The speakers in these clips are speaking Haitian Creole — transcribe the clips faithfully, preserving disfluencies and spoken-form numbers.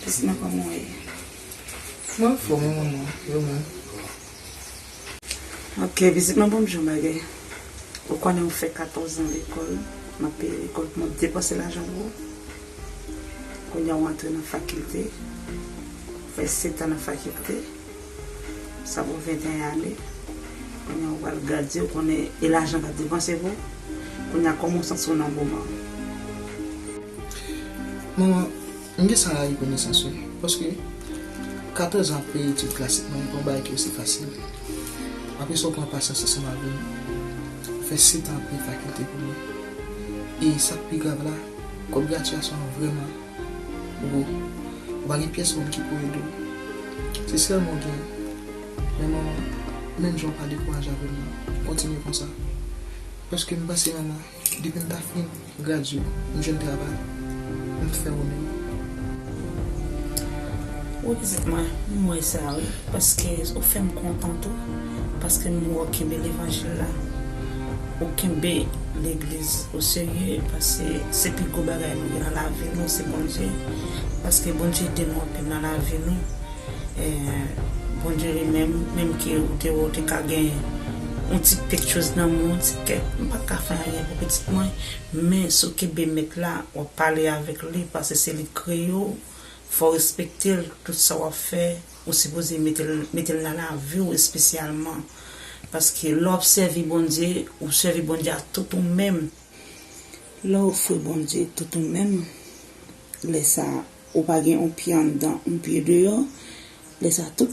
Vizit mwen, kòman w ye? Mwen anfòm, wi, manman. E ou menm? Ok, vizit mwen, bon, m jan bagay. Ou konnen ou fè katòz an lekòl, m ap peye lekòl pou m ap depanse lajan pou ou. Kounye a ou antre nan fakilte, ou fè sèt an nan fakilte, sa pou venteyen ane. Kounye a ou pral gradye, ou konnen e lajan k ap depanse pou ou. Kounye a kòman w santi w nan moman an? Manman, m gen sa rekonesans wi, paske katòz an ap peye etid klasik mwen, e pa yon bagay ki osi fasil. Apre sa, ou pran pasyans ansanm avè m, ou fè sèt an ap peye fakilte pou mwen. E sa k pi grav la, kòb gratiyasyon an vrèman gwo. Ou pa gen pyès moun ki pou ede w. Se sèl mwen w genyen. Men manman, menm jan w pa dekouraje avè m nan, kontinye konsa. Paske m panse manman, depi m ta fin gradye, m jwenn travay, m fè onè. Wi, pitit mwen, m wè sa wi, paske ou fè m kontan tou, paske m wè w kenbe levanjil la, ou kenbe legliz o serye, paske se pi gwo bagay nou gen nan lavi nou, se Bondye, paske Bondye ede nou anpil nan lavi nou. Eh, Bondye li menm, menm ke ou te wè ou te ka gen yon ti pekchoz nan men w, yon ti kèk, m pa t ka fè anyen pou pitit mwen, men si w kenbe Mèt la, w ap pale avèk li, paske se li k kreye w, fò w respekte l, tout sa w ap fè, ou sipoze mete l, mete l nan lavi w espesyalman, paske lè w ap sèvi Bondye, ou sèvi Bondye a tout ou menm. Lè w ofri Bondye tout ou menm, lè sa, ou pa gen yon pye anndan, yon pye deyò, lè sa, tout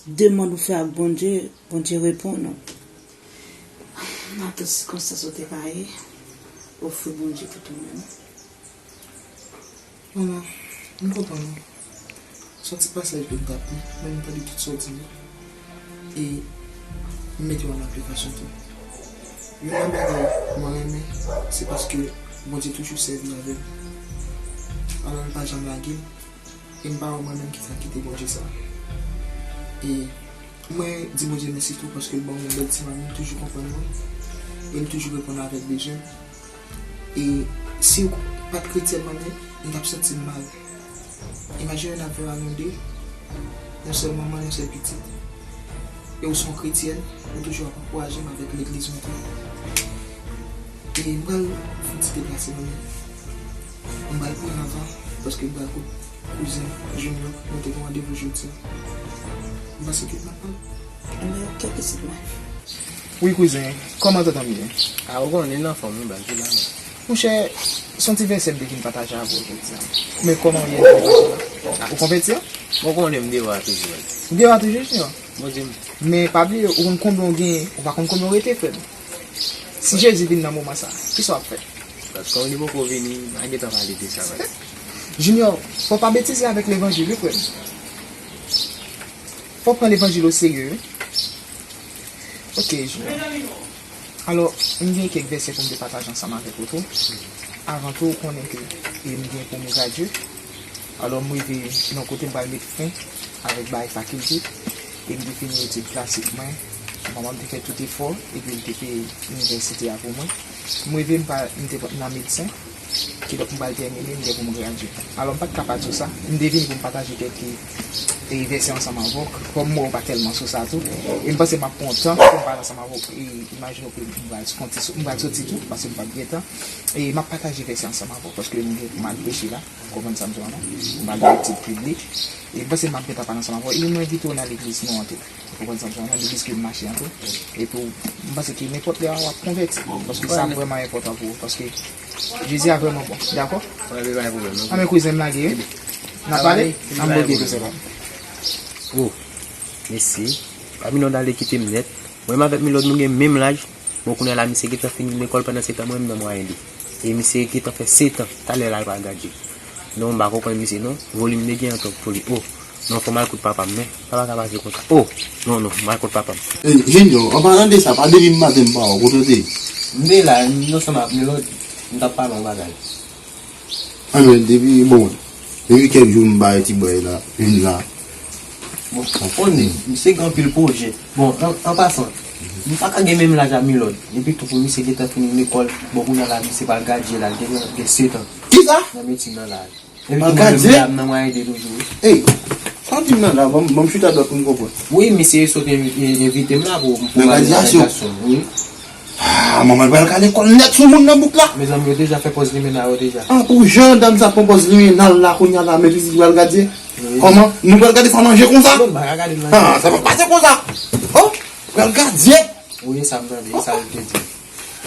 demann ou fè ak Bondye, Bondye reponn ou. Nan tout sikonstans ou te ka ye, ofri Bondye tout ou menm. Manman, m kontan wi. Se yon ti pasaj ke m t ap li, men m tande tout sa w di yo. E m mete yo an aplikasyon tou. Youn nan bagay mwen renmen, se paske Bondye toujou sèvi avè m. Alò, l pa janm lage m. E m pa wè mwen menm ki sa kite Bondye sa. E mwen di Bondye mèsi tou paske l ban m yon bèl ti manmi, l toujou konprann mwen. E l toujou reponn avèk bezwen m. E si w pa t kretyèn manmi, m t ap santi m mal. Imajine w ap viv a nou de, yon sèl manman, yon sèl pitit. E ou se yon kretyèn, ou toujou ap ankouraje m avèk legliz mwen tou. E m pral fè yon ti deplase manmi. M pral pran avan, paske m pral kote kouzen Junior, nou te gen randevou jodi a. M panse ke m ap pran. Enben, ok, pitit mwen. Wi, kouzen, kòman tata m ye? A, ou konnen, l anfòm wi, baz, li la menm. Monchè, se yon ti vèsè m te vin pataje avè w jodi a. Men kòman w ye, ou konvèti an? Bon, ou konnen m deyò a toujou, baz. Ou deyò a toujou, Junior? Bondye m. Men pa bliye, ou konn konbyen w genyen, ou pa konn konbyen w rete, frè m. Si Jezi vin nan moman sa, kisa w ap fè? Baz, kòm li poko vini, m a gentan pale de sa, baz. Junior, fò w pa betize avèk levanjil wi, frè m. Fò w pran levanjil o serye wi. Ok, Junior. Alò, m gen kèk vèsè pou m te pataje ansanm avèk ou tou. Avan tou, ou konnen ke, e, m gen pou m gradye. Alò, m rive nan kote m pral met fen avèk bagay fakilte. E m te fini etid klasik mwen. Manman m te fè tout efò, epi l te peye inivèsite a pou mwen. M rive, m pa, m te nan medsen. Kidonk, m pral tèmine, m gen pou m gradye. Alò, m pa t ka pa di w sa. M te vini pou m pataje kèk, e, vèsè ansanm avè w. Kòm m wè w pa tèlman sou sa tou. E m panse m ap pran yon tan pou m pale ansanm avè w. E imajine w ke m pral konti sou, m pral soti tou, paske m p ap gen tan. E m ap pataje vèsè ansanm avè w, paske m gen pou m al preche la. Ou konprann sa m di w la, non? M pral nan etid piblik. E m panse m ap gentan pale ansanm avè w. E m envite w nan legliz nou an tou. Ou konprann sa m di w la, non? Legliz ke m mache an tou. Epi w, m panse ke nenpòt lè a w ap konvèti. Paske sa vrèman enpòtan pou ou. Paske Jezi a vrèman bon. Dakò? Wi, pa gen pwoblèm, non. Anben kouzen m lage wi. N a pale? N a bloke tou se pa. Oh, mesye. Pami lòt ale kite m nèt. Mwen menm avèk Milòd nou gen menm laj. Bon, kounye a la, misye gentan fini lekòl pandan se tan mwen menm nan mwayen de. E misye gentan fè sèt an. Talè la, l pral gradye. Non, m pa konprann misye non. Volim li gen an twòp pou li. Oh, non, fò m al kote papa m, men. Sa pa ka pase konsa. Oh, non, non, m al kote papa m. Ey, Junior, an palan de sa, pa depi maten m pa wè w, kote w te ye? M te la, m ansanm ak Milòd, m t ap pale yon bagay. Anben, depi, bon, depi kèk jou m bay ti bway la, vin la. Bon, ou konnen, misye gen anpil pwojè. Bon, an, an pasan, m pa ka gen menm laj a Milòd. Epi tou pou misye gentan fini lekòl, bon, kounye a la, misye pral gradye la, l gentan gen sèt an. Kisa? Nan medsin nan la. Epi tou mwen menm la, m nan mwayen de toujou, wi. Ey, sa w di m nan la, ban m, ban m chita dwat pou m konprann. Wi, misye sot envi-, en-, envite m la pou, pou m ale nan gason, wi. Ah, manman l pral gade kò l nèt sou moun nan bouk la. Mezanmi, yo deja fè pòz limena yo deja. Ah, pou jan dam sa pran pòz limena l la, kounye a la, men pitit pral gade. Wi. Kòman? Nou pral gade sa nan je konsa? Non, m pa ka gade l nan je. Ah, sa pa pase konsa. Oh, pral gade. Wi, sa m tande, sa l te di.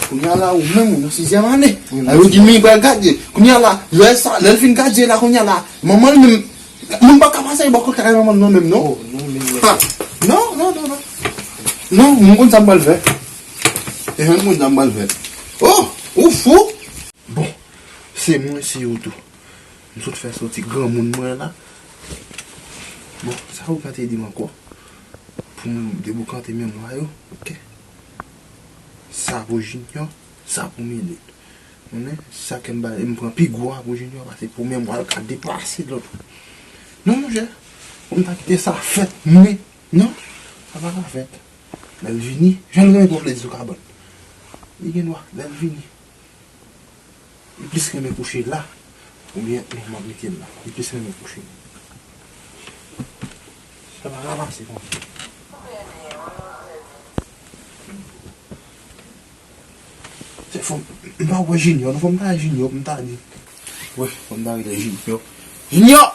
Kounye a la, ou menm, ou nan sizyèm ane. Wi, la, yo di, men pral gade. Kounye a la, lè sa, lè l fin gade la, kounye a la, manman l menm, moun pa ka pase bò kote kay manman l non menm, non. Oh, non, men, men. Ha. Non, non, non, non. Non, m konn sa m pral fè. E, m konn sa m pral fè. Oh, ou fou? Bon, se mwen, se yo tou. M sot fè soti granmoun mwen la. Bon, sa ou ka te di m ankò? Pou m deboukante memwa yo, oke? Sa pou Junior, sa pou Mélène. Konnen, sa ke m ba, m pran pi gwo a pou Junior, paske pou memwa l ka deplase lòt. Non, monchè, pou m ta kite sa fèt, men, non, sa pa ka fèt. Lè l vini, jan l renmen pran plezi sou kabann. Li gen dwa, lè l vini. Li plis renmen kouche la, oubyen non, m ap mete l la. Li plis renmen kouche. Sa pa ka pase konsa. Se fò m, m pa wè Junior, non, fò m ta wè Junior, pou m ta di. Wi, fò m ta rele Junior. Junior!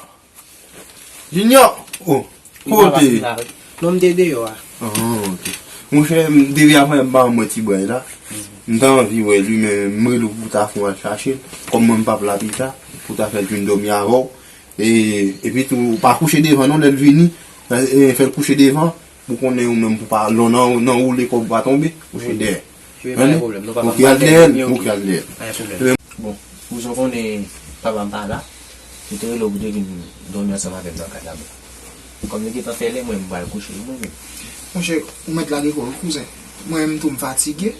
Junior! Oh, kote w te ye? Non, m te deyò a. Ah, ok. Monchè, m te vin avan m ba mwen ti bway la. M ta anvi wè li, men m rele w pou ta fè w al chache l. Kòm mwen m p ap la pita, pou ta fè l vin dòmi avè w. E, epi tou, pa kouche devan non, lè l vini, e, fè l kouche devan, pou konnen ou menm pou pa, lè w nan, nan woule kò w pa tonbe, kouche dèyè. Wi, pa gen pwoblèm, non, papa m pa fè moun yo. Ok, al dèyè l, ok, al dèyè l. Pa gen pwoblèm. Bon, pou sa w konnen, papa m pa la, li te rele w pou te vin dòmi ansanm avè m nan kay la, men kòm li gentan fè lè, mwen, m pral kouche, wi, mwen menm. Monchè, ou mèt lage kò w, wi, kouzen. Mwen menm tou, m fatige,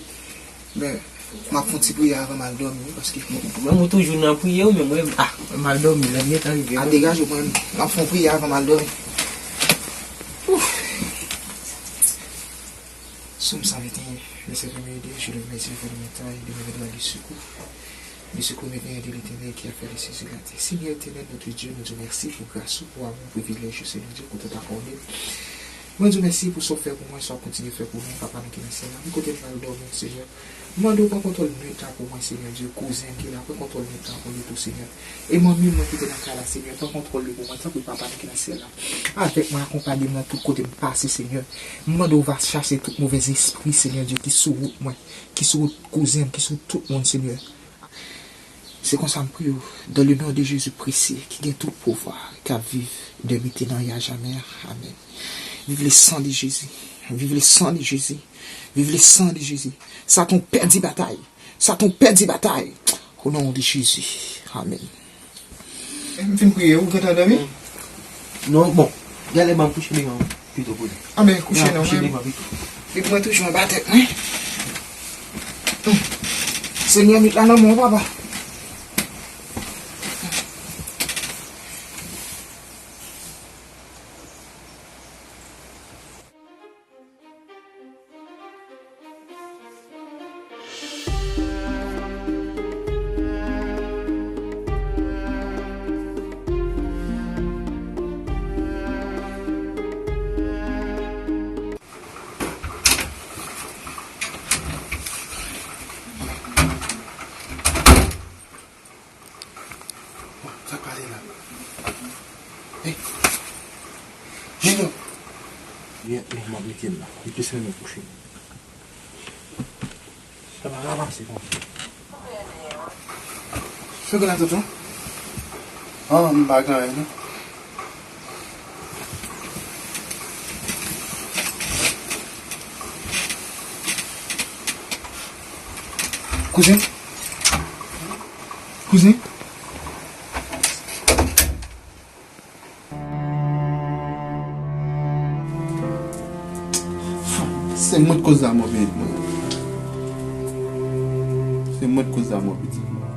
men m ap fè yon ti priyè avan m al dòmi, wi, paske. Mwen, ou toujou nan priyè, wi, men mwen, ah, m al dòmi, lè m gentan rive. A, degaje w, mwen, m ap fè yon priyè avan m al dòmi. Ouf. Psaume cent vingt et un, verset premier et deux, je le remercie fondamentalement de mes vêtements de secours. Le secours me vient de l'Éternel qui a fait les cieux et la terre. Seigneur éternel, notre Dieu, nou di w mèsi pou gras ou, pou amou, privilèj ou, Seigneur Dieu, ke w te akòde. Mwen di w mèsi pou sa w fè pou mwen, sa w kontinye fè pou mwen, Papa nou ki nan syèl la. Wi, kote m pral dòmi, Senyè. M mande w pran kontwòl nwit la pou mwen, Senyè Dieu. Kouzen m ki la, pran kontwòl nwit la pou li tou, Senyè. E manmi mwen ki te nan kay la, Senyè, pran kontwòl li pou mwen, tanpri, Papa nou ki nan syèl la. Avèk mwen, akonpaye m nan tout kote m pase, Senyè. M mande w va chache tout movèzespri, Senyè Dieu, ki sou wout mwen, ki sou wout kouzen m, ki sou tout moun, Senyè. Se konsa m priye w, dans le nom de Jésus précieux, ki gen tout pouvwa, k ap viv de maintenant et à jamais. Amen. Vive le sang de Jésus. Vive le sang de Jésus. Vive le sang de Jésus. Satan, w pèdi batay. Satan, w pèdi batay. Au nom de Jésus. Amen. M fin priye, ou gentan dòmi? Non, bon. Genlè ban m kouche devan pito pou li. Anben, kouche non, kouche devan pito. Epi mwen toujou anba tèt mwen. Senyè, met la nan men w, papa. Sa k pase la? Hey! Junior! Byen, non, m ap mete l la. Li plis renmen kouche. Sa pa ka pase konsa. Sa gen la, tonton? Ah, m pa gen anyen, non. Kouzen? Kouzen? Se mwen k koz lanmò pitit mwen. Se mwen k koz lanmò pitit mwen.